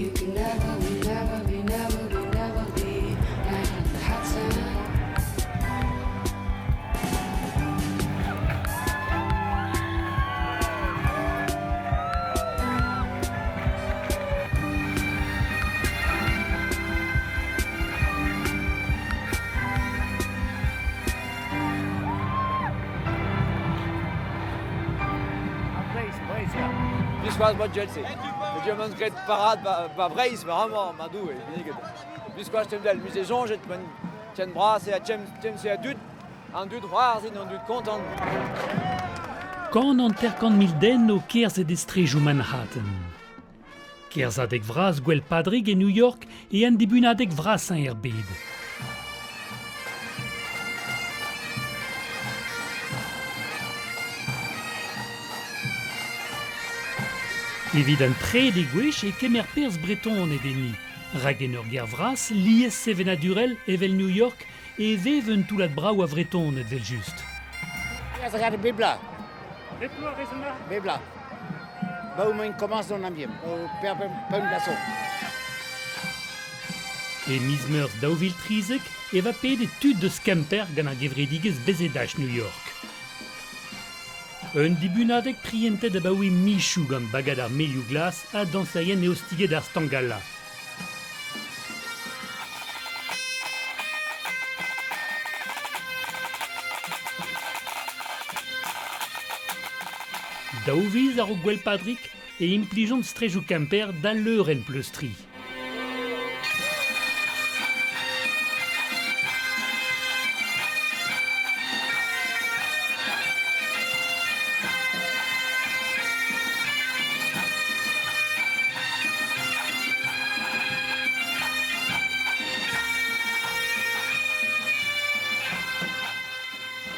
You can never be, never be, never be, never be Manhattan. Biskoazh 'boa Chelsea. Peogwir 'm eus graet parad 'ba Breizh war amañ, ma Doue, binniget. Biskoazh temzel, 'mije soñjet ken ken bras eo tem-se a dud, an dud c'hoarzhin, an dud kontant. 150 000 den o kerzhet e strejoù Manhattan. Kerzhadeg vras Gouel Padrig e New York e an dibunadeg vrasañ er bed. Evit an trede gwech e kemer perzh Bretoned enni, rak en ur gêr vras lies sevenadurel evel New York e vev un toullad brav a Vretoned evel-just. Bebla. Bebla. Ba o komañs d'an ambien, o per pemp glaso. E miz Meurzh 2013 e va pedet tud deus Kemper gant ar gevredigezh BZH New York. Un dibunadeg prientet abaoe michoù gant bagad ar Melioù Glas ha dañserien eostiged ar Stangala. Daou viz a-raok Gouel Padrig e implijont strejoù Kemper da leurenn pleustriñ.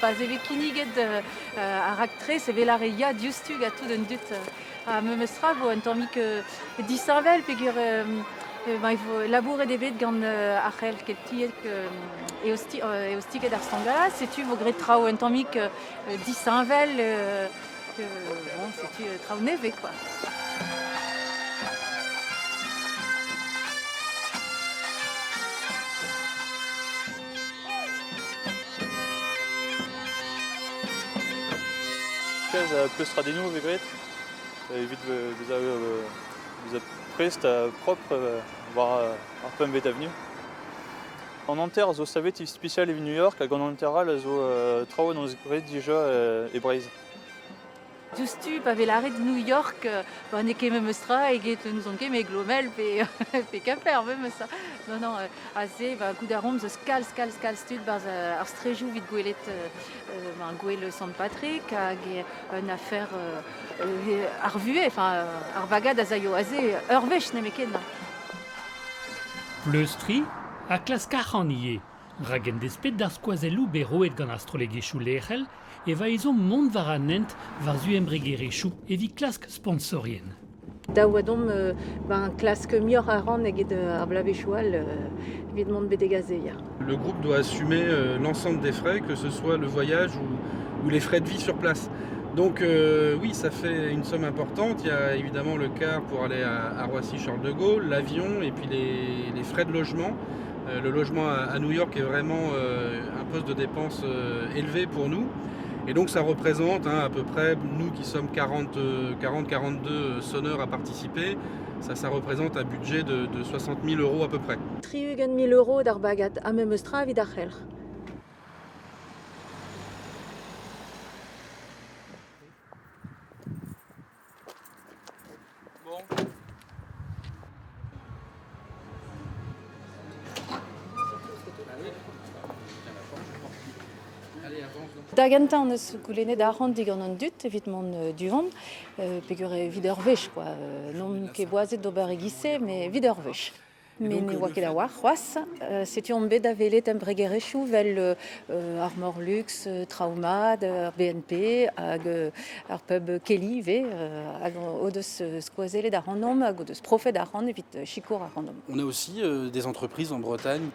Pa veze kinniget ar raktres evel ar re ya diouzhtu ha tout an dud ha memes tra vo un tammig disheñvel peogwir ma vo labouret eo bet gant ar c'helc'h keltiek eostiket ar Stangala setu vo graet traoù un tammig disheñvel bon setu traoù nevez quoi. Kalz a pleustradennoù vez graet evit bezañ prest ha propr war ar pempvet avenue. An hanter a zo savet ispisial evit New York hag an hanter all a zo traoù hon eus graet dija e Breizh. Diouzhtu pa vez lâret New York, ba n'eo ket memes tra eget n'ouzon ket me Glomel pe Kemper memes. Non, non, aze ba goût a reomp eus kalz, kalz, kalz tud 'barzh ar strejoù evit gwelet ben, gouel Sant-Patrick hag un afer ar vuhez, enfin ar bagad a zaio aze ur wech nemetken. Pleustriñ ha klask arc'hant ivez, rak en desped d'ar skoazelloù bet roet gant ar strollegezhioù lec'hel e va ezhomm mont war an hent war-zu embregerezhioù evit klask sponsorien. Dav oa deomp ben, klask muioc'h arc'hant eget ar bloavezhioù all evit mont betek aze, ya. Le groupe doit assumer l'ensemble des frais, que ce soit le voyage ou les frais de vie sur place. Donc oui, ça fait une somme importante. Il y a évidemment le car pour aller à Roissy-Charles de Gaulle, l'avion et puis les frais de logement. Le logement à New York est vraiment un poste de dépense élevé pour nous. Et donc ça représente, hein, à peu près, nous qui sommes 40, 42 sonneurs à participer, ça représente un budget de 60 000 euros à peu près. 60 000 euros d'ar bagad ha memes tra evit ar c'helc'h. Bon. Da gentañ hon eus goulennet arc'hant digant an dud evit mont du-hont, peogwir evit ur wech quoi. N'omp ket boazet d'ober e-giz-se, mais evit ur wech. Mais ne oa ket a-walc'h c'hoazh. Setu omp bet da welet embregerezhioù 'vel Armor Lux, Traumad, ar BNP hag ar pub Kelly ivez, hag o deus skoazellet ac'hanomp hag o deus profet arc'hant evit sikour ac'hanomp. On a aussi des entreprises en Bretagne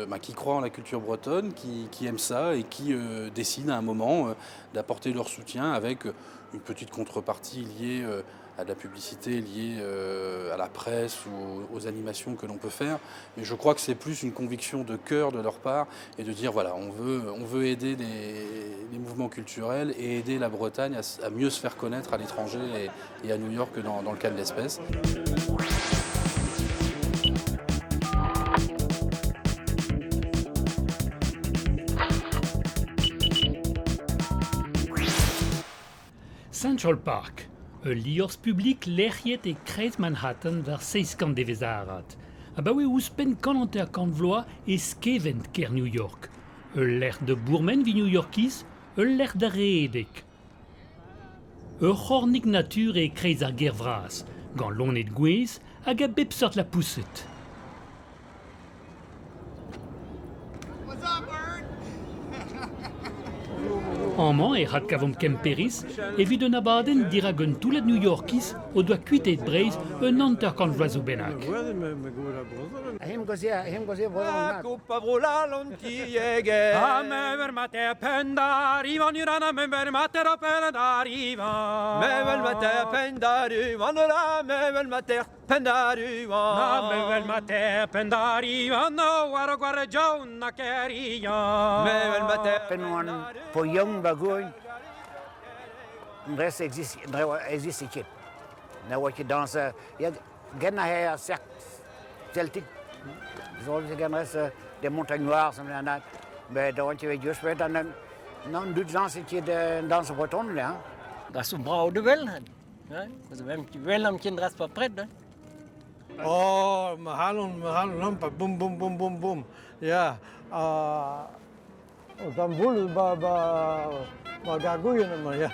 bah, qui croient en la culture bretonne, qui aiment ça et qui décident à un moment d'apporter leur soutien avec une petite contrepartie liée à de la publicité liée à la presse ou aux animations que l'on peut faire. Mais je crois que c'est plus une conviction de cœur de leur part et de dire voilà, on veut aider les mouvements culturels et aider la Bretagne à mieux se faire connaître à l'étranger et à New York dans le cas de l'espèce. Central Park, ul liorzh publik lec'hiet e kreiz Manhattan war 700 devezh-arat. Abaoe ouzhpenn 150 vloaz e skevent kêr New York. Ul lec'h da bourmen evit New Yorkiz, ul lec'h da redek. Ur c'hornig natur e kreiz ar gêr vras, gant loened gouez hag a bep seurt lapoused. Amañ e adkavomp Kemperiz evit un abadenn dirak un toullad New Yorkiz o doa kuitaet Breizh un 50 vloaz zo bennak. Dres existe ket. Na oa ket dañs... Ya, gen a ar cercle celtique. Zo gen res des montagnes noires, mais da oan ket just bet an non dud dañs ket dañs breton là. Da so brao de wel. Hein? Même wel am ket dres pa pret. Hein? Oh, ma halon lampa boum boum boum boum boum. Ya. Dan voel ba ba ba gargouillen ma ya.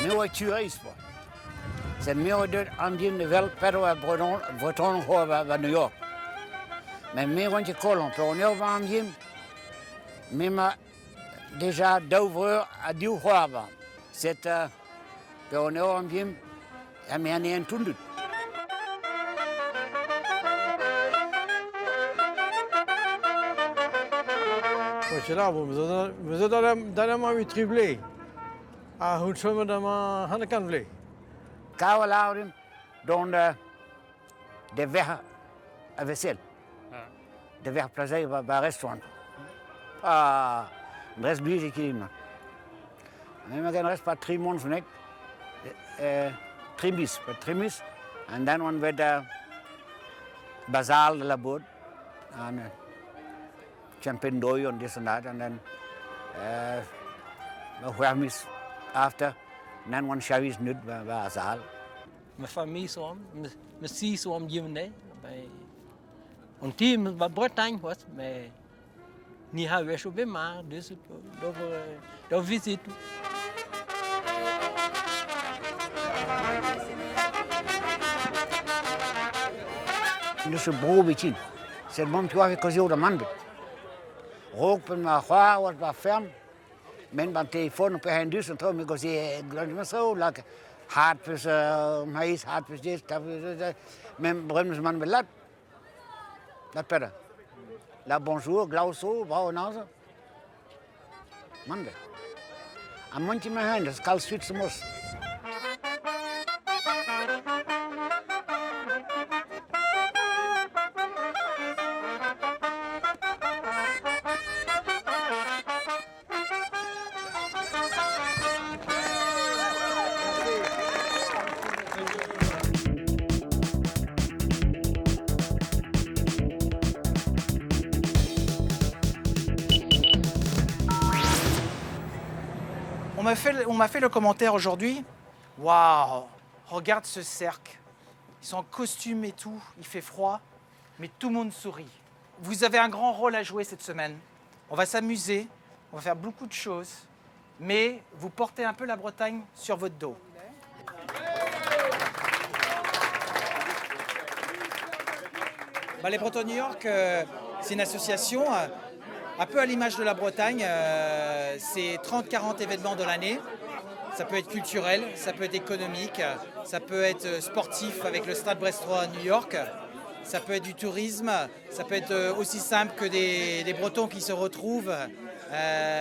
Me oa tureis po. C'est me oa deut an din vel pedo a Breton Breton ho ba New York. Mais me oan ket kolon, pe on eo ba an din me ma déjà daou vreur a div c'hoar ba. C'est pe on eo an din ha me an en tundut. C'est là, vous êtes dans la triblé. Ah, hoe zullen we dan maar aan de kant vliegen? Koude lauren, dan de weg a wissel. De weg plezier bij restaurant. Ah, de rest blies ik hier maar. En we gaan rest bij 3 maanden van ik. Trimis, bij trimis. En dan waren we de bazaal de la boot. En champagne dooi en dit en dat. En dan we after, nan one shavis nut ba azal. Ma famille so me si so am jimne bei on team ba Bretagne was mais ni ha wech be mar dus do do visit. Dus bro bitin. C'est bon tu avec cosio da man. Rok pen ma c'hoar wat ba ferm. Men ban telefon pe hen dus en tro me gozie glond so like hard pus mais hard pus dit men brems man belat la pera la bonjour glauso brau nase man de am manche me hen das kal süd muss. On m'a fait le commentaire aujourd'hui. Waouh, regarde ce cercle. Ils sont en costume et tout, il fait froid, mais tout le monde sourit. Vous avez un grand rôle à jouer cette semaine. On va s'amuser, on va faire beaucoup de choses, mais vous portez un peu la Bretagne sur votre dos. Bah, les Bretons de New York, c'est une association un peu à l'image de la Bretagne. C'est 30-40 événements de l'année. Ça peut être culturel, ça peut être économique, ça peut être sportif avec le Stade Brestois à New York. Ça peut être du tourisme, ça peut être aussi simple que des Bretons qui se retrouvent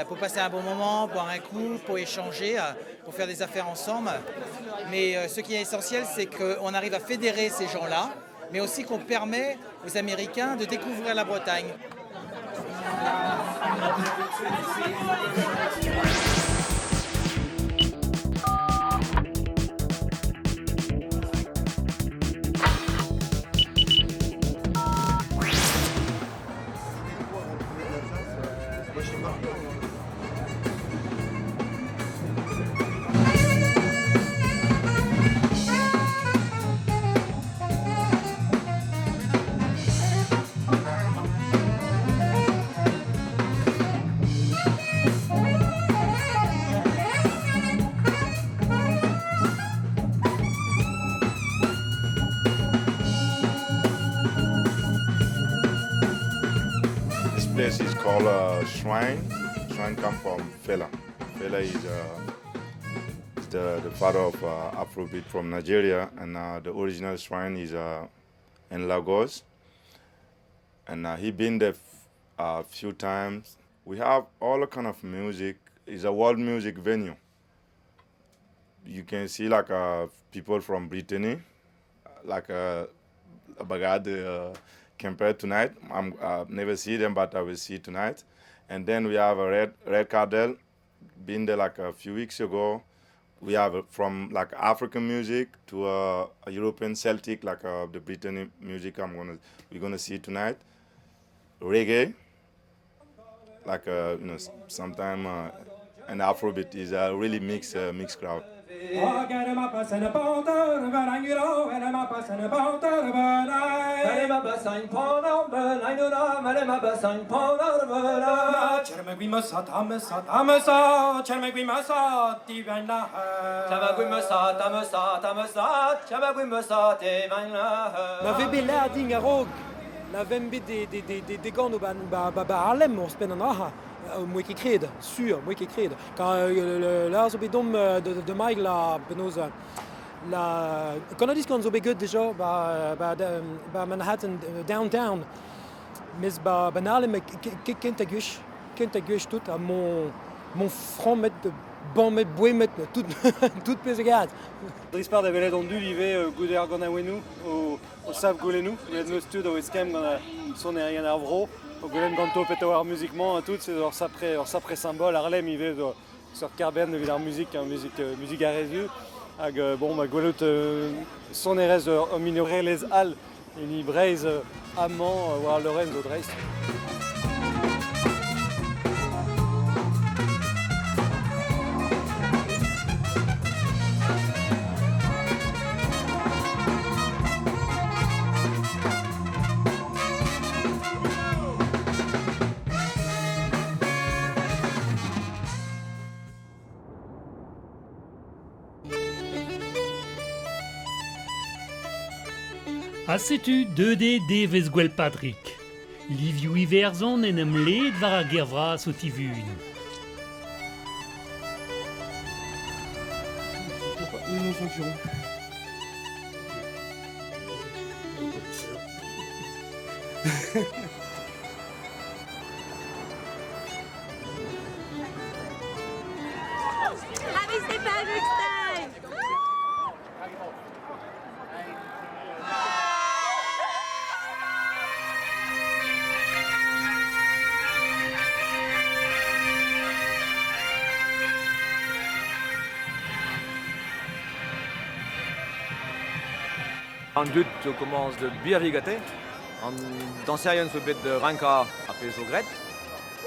pour passer un bon moment, boire un coup, pour échanger, pour faire des affaires ensemble. Mais ce qui est essentiel, c'est qu'on arrive à fédérer ces gens-là, mais aussi qu'on permet aux Américains de découvrir la Bretagne. This is called a shrine. Shrine comes from Fela. Fela is the father of Afrobeat from Nigeria, and the original shrine is in Lagos. And he been there a few times. We have all kind of music. It's a world music venue. You can see like people from Brittany, like Bagad. Compared tonight, I'm never see them, but I will see tonight. And then we have a Red Cardell, been there like a few weeks ago. We have from like African music to a European Celtic, like the Brittany music. We're gonna see tonight. Reggae, like you know, sometime an Afrobeat is a really mixed crowd. Ma vebe la ding a-raok, la vembe de gant ba Harlem on spen an aha. Moi qui kred, sur, moi qui kred. Quand là zo bet dom de maig la benoz la quand on dit qu'on zo bet déjà ba Manhattan downtown mes ba banale kent a guch tout à mon franc met bon met boué met tout tout pez gad. Drispar da velet an dud ivez goude ar gant a-wennoù o sav goulennoù, goulenn meus tud o eskemm gant sonerien ar vro. O goulenn ganto peto ar muzikmañ tout, c'est ur sapre symbole Harlem ivez sur karben evit ar muzik, muzik ar rezu. Hag bon ma gwelout sonerez ur minorelez all en Breizh amañ war Lorenz o dreist. Ha setu 2D devez gwell Patrick. Livioù Iwerzhon en em led war ar gervras o tivun. Happy St. Patrick's Day! An dud o commence de birvigater, an danserien zo bet de ranka a pez zo gret,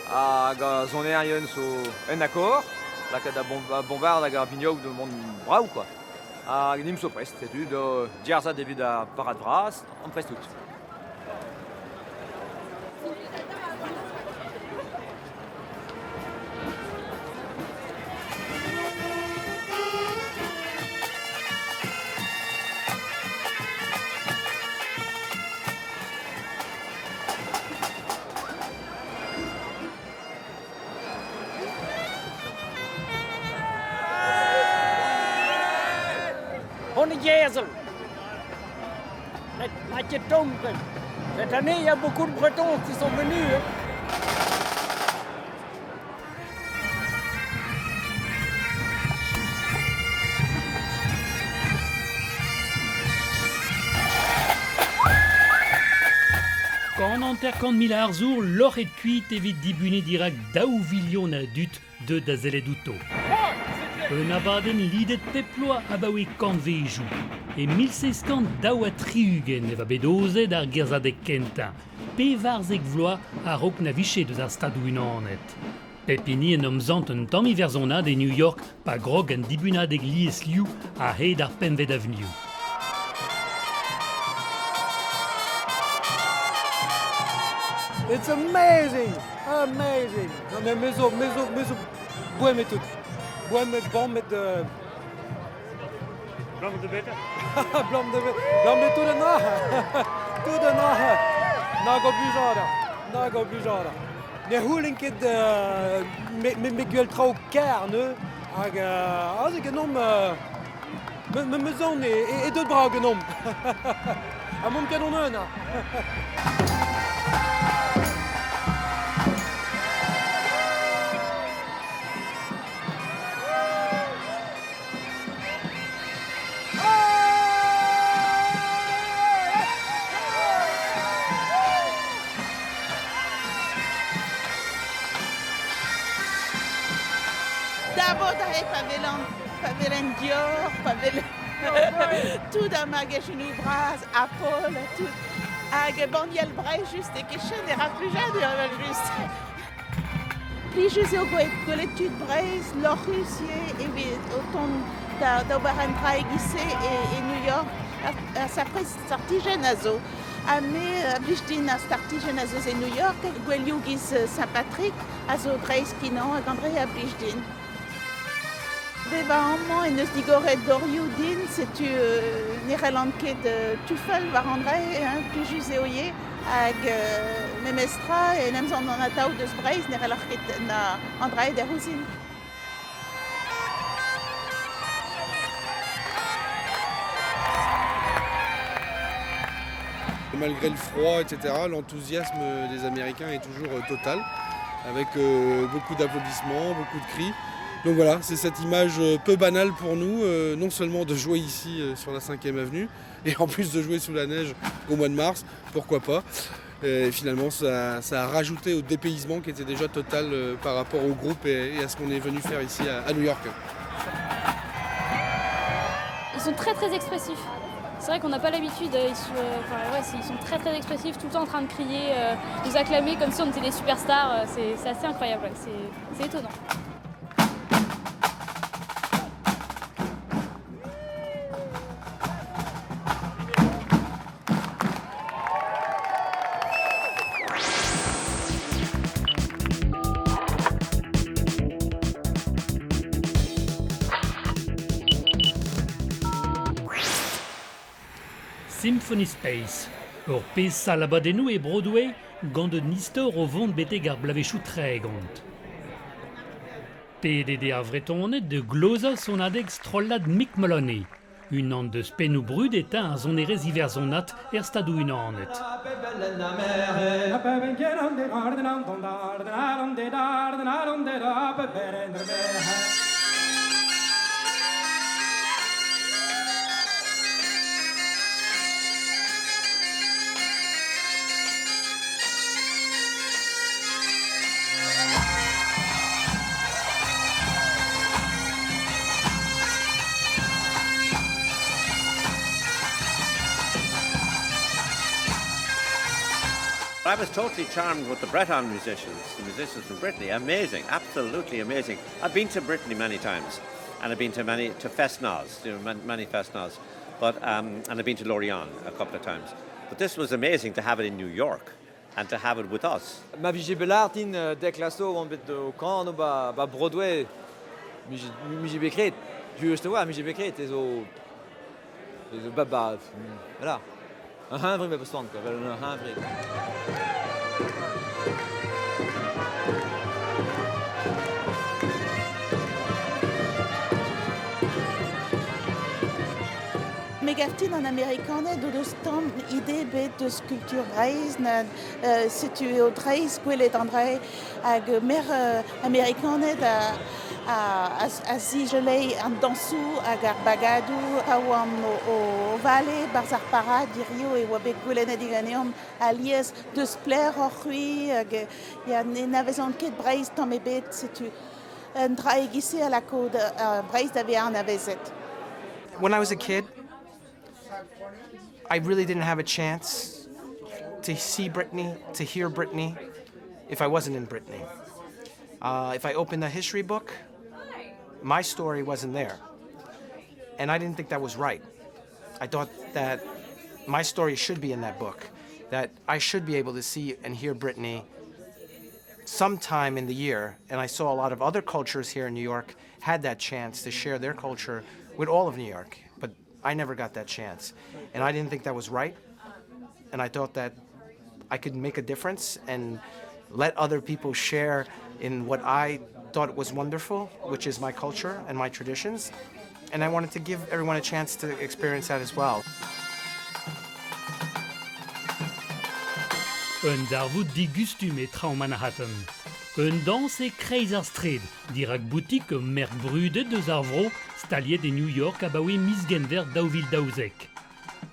hag a sonerien zo en accord, lakaat a bombard hag ar biniog de mont brav quoi. Hag nim zo prest, setu do diarzad evit a parad vras, an prest tout. Hon Jezel. a ket tomm. Cette année, il y a beaucoup de Bretons qui sont venus. Hein. Kant 50 000 arzour loc'het kuit evit dibune dirak 2 vilion a dud deut da sellet outo. Un abadenn lidet pep bloaz abaoe kantvejoù. E 1762 e oa bet aozet ar gerzhadeg kentañ. 14 vloaz a-raok na vije deus ar Stadoù-Unanet. Pep hini en em sant un tamm iwerzhonad e New York pa grog an dibunadeg liesliv a-hed ar Pempvet Avenue. It's amazing! Amazing! Non mais me zo, me zo, me zo boem et tout. Boem et bam et de... Blam de beta? Blam de blam de tout an Tout an Nag o blujada. Nag o blujada. Ne c'houlen ket me gwell traoù kaer ne hag aze genomp me zon e deut brav genomp. Ha mont ket on un. D'abord pa welan, pa welan Dior, pa welan tout ar magazennoù bras, Apple, tout. Hag banniel Breizh just e kichen e ra plijadur evel just. Plijus eo gwelet tud Breizh, lorc'hus ivez evit o tont da d'ober an dra e-giz-se e New York. Ar sapre startijenn a zo. Ha me a blij din ar startijenn a zo e New York, gouelioù giz Saint-Patrick a zo dreist-kenañ hag an dra a blij din. Bevañ amañ en deus digoret dorioù din, setu ne c'hellan ket tufel war an dra, hein, plijus eo ivez, hag memestra en em zant an atav deus Breizh ne c'heller ket na an dra der ouzhin. Malgré le froid, etc., l'enthousiasme des Américains est toujours total, avec beaucoup d'applaudissements, beaucoup de cris. Donc voilà, c'est cette image peu banale pour nous, non seulement de jouer ici sur la 5e avenue, et en plus de jouer sous la neige au mois de mars, pourquoi pas. Et finalement, ça a rajouté au dépaysement qui était déjà total par rapport au groupe et à ce qu'on est venu faire ici à New York. Ils sont très très expressifs. C'est vrai qu'on n'a pas l'habitude, enfin, ouais, ils sont très très expressifs, tout le temps en train de crier, nous acclamer comme si on était des superstars. C'est assez incroyable, ouais, c'est étonnant. Symphony Space. Ur pezh sal abadennoù e Broadway gant un istor o vont betek ar bloavezhioù 30. Pedet eo ar Vretoned da glozañ sonadeg strollad Mick Moloney. Unan deus pennoù brudetañ ar sonerezh iwerzhonat er Stadoù-Unanet. I was totally charmed with the Breton musicians, the musicians from Brittany. Amazing, absolutely amazing. I've been to Brittany many times, and I've been to many to fest-noz, many fest-noz, and I've been to Lorient a couple of times. But this was amazing to have it in New York and to have it with us. Ma vije bet lâret din dek vloaz zo oan bet o kanañ ba Broadway, mije bet graet. Just a-walc'h, mije bet graet, ez zo ba, voilà. Un huñvre ma peus quoi, un huñvre. Me gav din an Amerikaned o deus tamm ide ebet deus kultur Breizh, na setu eo dreist gwelet an dra hag mer Amerikaned a a a zigelei an dañsoù hag ar bagadoù pa oamp o vale 'barzh ar parad hiziv e oa bet goulennet diganeomp alies deus pelec'h oc'h-c'hwi hag ya ne anavezan ket Breizh tamm ebet setu un dra e-giz-se a lako Breizh da vezañ anavezet. When I was a kid, I really didn't have a chance to see Brittany, to hear Brittany, if I wasn't in Brittany. Uh, if I opened a history book, my story wasn't there. And I didn't think that was right. I thought that my story should be in that book, that I should be able to see and hear Brittany sometime in the year. And I saw a lot of other cultures here in New York had that chance to share their culture with all of New York, but I never got that chance. And I didn't think that was right. And I thought that I could make a difference and let other people share in what I thought was wonderful, which is my culture and my traditions. And I wanted to give everyone a chance to experience that as well. Un darvoud digustum e traoñ Manhattan. Un dañs e-kreiz ar straed, dirak boutik ur merk brudet eus ar vro staliet e New York abaoe miz Genver 2012.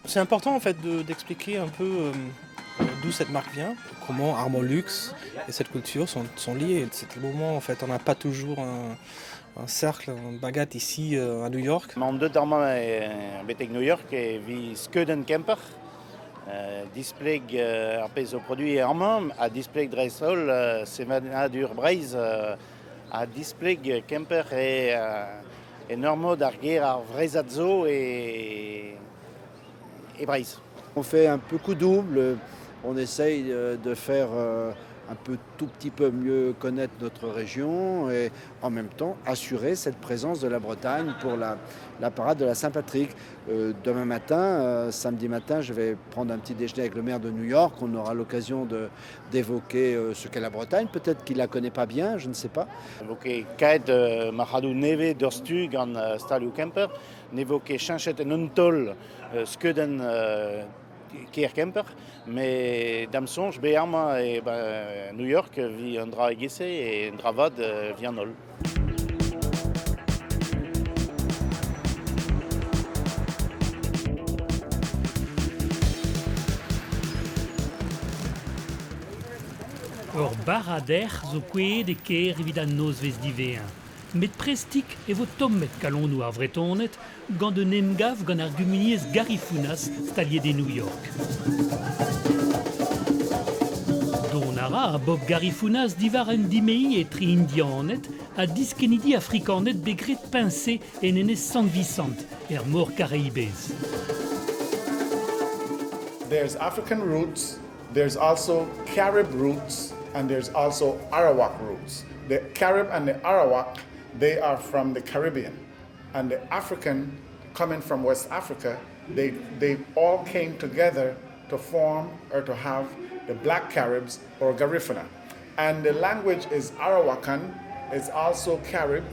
C'est important en fait d'expliquer un peu euh, d'où cette marque vient, comment Armand Luxe et cette culture sont, sont liées. C'est le moment en fait, on n'a pas toujours un, un cercle, un bagat ici euh, à New York. Emaon deut amañ betek New York evit skeudenn Kemper, displeg ar pezh zo produet amañ ha displeg dreist-holl sevenadur Breizh ha displeg Kemper eo en ur mod ar ger ar Vreizhad zo e e Breizh. On fait un peu coup double, on essaye de faire un peu tout petit peu mieux connaître notre région et en même temps assurer cette présence de la Bretagne pour la, la parade de la Saint-Patrick. Euh, demain matin, euh, samedi matin, je vais prendre un petit déjeuner avec le maire de New York. On aura l'occasion d'évoquer euh, ce qu'est la Bretagne. Peut-être qu'il la connaît pas bien, je ne sais pas. Ne vo ket kaeet euh, marc'hadoù nevez doc'htu gant euh, stalioù Kemper, ne vo ket cheñchet en un taol euh, skeudenn euh, kêr Kemper, met da'm soñj bezañ amañ e New York evit un dra e-giz-se e un dra vat evit an holl. Ur barrad-erc'h zo kouezhet e kêr evit an nozvezh diwezhañ. Met prestik e vo tommet kalonoù ar Vretoned gant un emgav gant ar gumuniezh Garifounas staliet e New York. Dont a ra ar bobl Garifounas diwar un dime'iñ etre Indianed ha diskennidi Afrikaned bet graet peñse en enez Sant Visant, er Mor Karaibez. There's African roots, there's also Carib roots, and there's also Arawak roots. The Carib and the Arawak, they are from the Caribbean. And the African, coming from West Africa, they, they all came together to form or to have the Black Caribs or Garifuna. And the language is Arawakan, it's also Carib,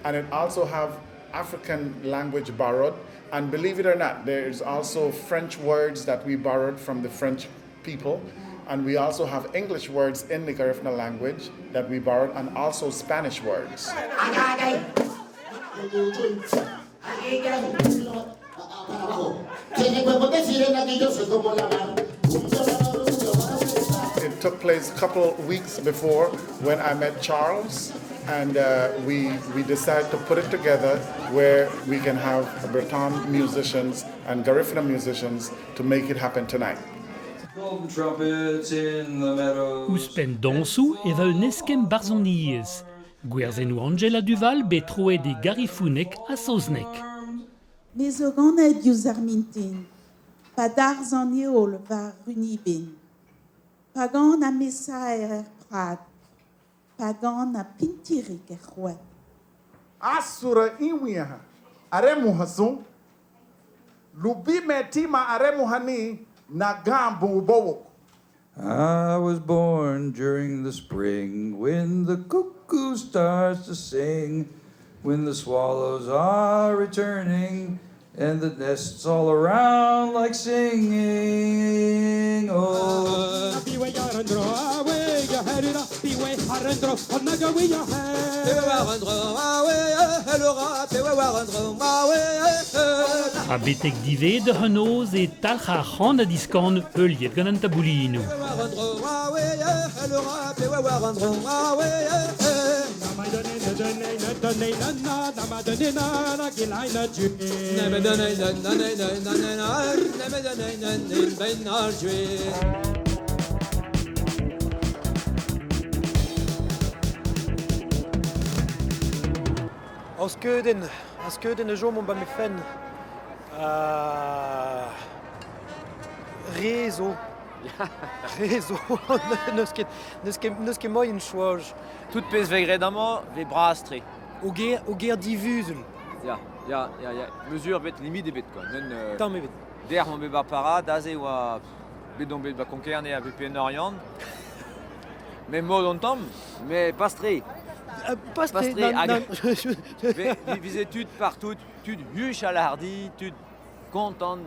and it also have African language borrowed. And believe it or not, there is also French words that we borrowed from the French people. And we also have English words in the Garifuna language that we borrowed, and also Spanish words. It took place a couple weeks before when I met Charles and uh, we, we decided to put it together where we can have Breton musicians and Garifuna musicians to make it happen tonight. Ouzhpenn dañsoù e vo un eskemm barzhoniezh. Gwerzennoù Anjela Duval bet troet e garifouneg ha saozneg. Me zo ganet diouzh ar mintin, pa darzh an heol war Runibin. Pa gan ar mesaer er prad, pa gan ar pintirig er c'hoad. Asura inwiha aremu hasu lubime tima aremu hani na gambu bowok. I was born during the spring when the cuckoo starts to sing, when the swallows are returning And the nests all around like singing. Oh. Ha betek divez d'ur noz e talc'h ar c'han a diskan heuliet gant an taboulinoù. Ar skeudenn, ar skeudenn a chom on ba me fenn. Re zo. Re zo. N'eus ket, n'eus ket, n'eus ket moaien choaj. Tout pezh vez graet amañ, vez bras-tre. O ger, o ger divuzul. Ya, ya, ya, ya. Mesure bet limit ebet quoi. Non, Tamm ebet. Der on bet ba parade, aze oa bet on bet ba Konkerne a VPN Oriant. Mais mod on tamm, mais pas tre. Pas tre, nan, nan. Vize tud partout, tud huch à la hardi, tud content,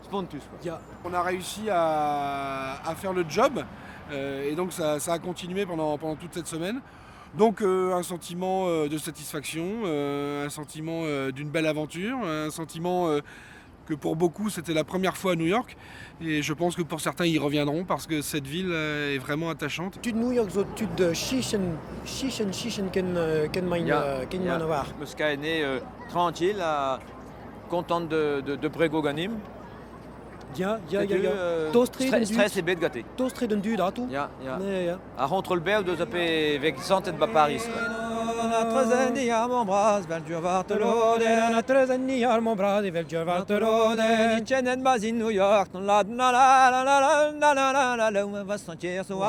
spontus quoi. Ya. On a réussi à faire le job et donc ça a continué pendant toute cette semaine. Donc un sentiment de satisfaction, un sentiment d'une belle aventure, un sentiment que pour beaucoup c'était la première fois à New York et je pense que pour certains ils reviendront parce que cette ville est vraiment attachante. Tud New York zo tud chichen, chichen, chichen ken, ken main, Ya, ken ya. main war. Meus kaet ne tranquille, content de prego ganim. Ya, ya, ya, Setu, ya. Tostre d'un dud. Stress ebet gante. Tostre d'un dud ato. Ya, ya. Ya, ya. A rentre le bev deus a pe vek santet ba Paris. Quoi. New York, la la la la la la la la la la va sentir so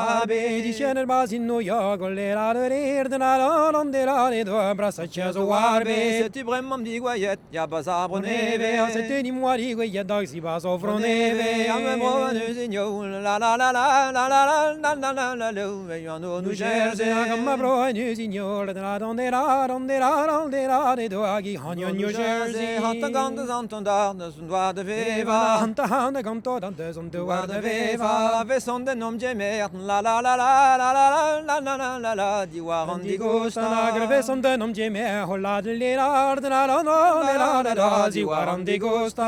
Setu bremañ digwaiet, ya baz ar broneve, Setu ni moa digwaiet dag si baz o broneve, a me bro la la la la la la la la la la la la an o New Jersey, hag ma bro nu la don de la don de la don de la de do hag i han New Jersey. Hant an gant an ton d'ar deus an doar de veva. Hant a han a gant an deus an doar de veva. veva. Ves an den om jemer, la la la la la la la la la la la diwar an digost An hag ves an den om jemer, ho la de le la de la la la la la la diwar an digost.